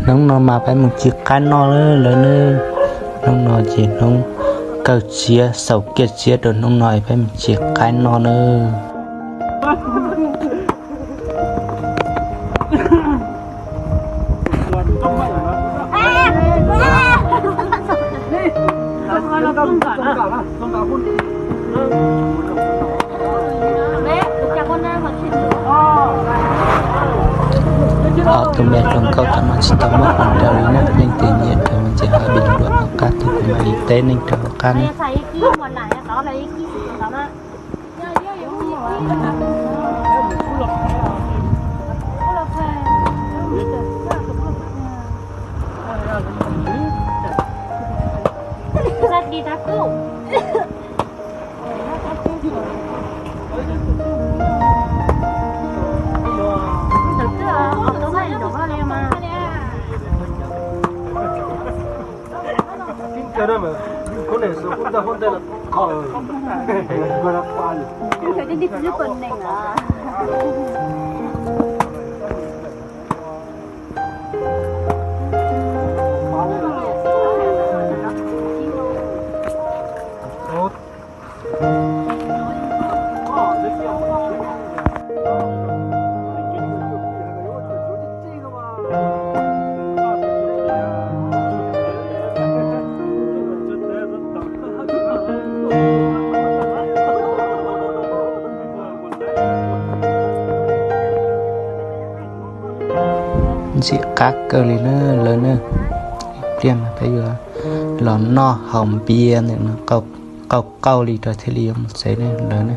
Hnub no mas peb mus tsis qaib noj lawm na. Hnub no ces hnub kawg txiav, xaus kiag txiav rau hnub no es peb mus tsis qaib noj na. Ob tug me hluas nkauj tam no tsis tau muaj hluas nraug li na, leej twg nyiam rau ces ho bình luận hauv qab tuaj kuv mam li teb neeg rau hauv qab na. Ntxim qab kawg li na lawv na. Ib pliag mas peb yuav los noj haus npias ntawm no, qaug qaug li rau thiaj li yuav mus tsev na lawv na.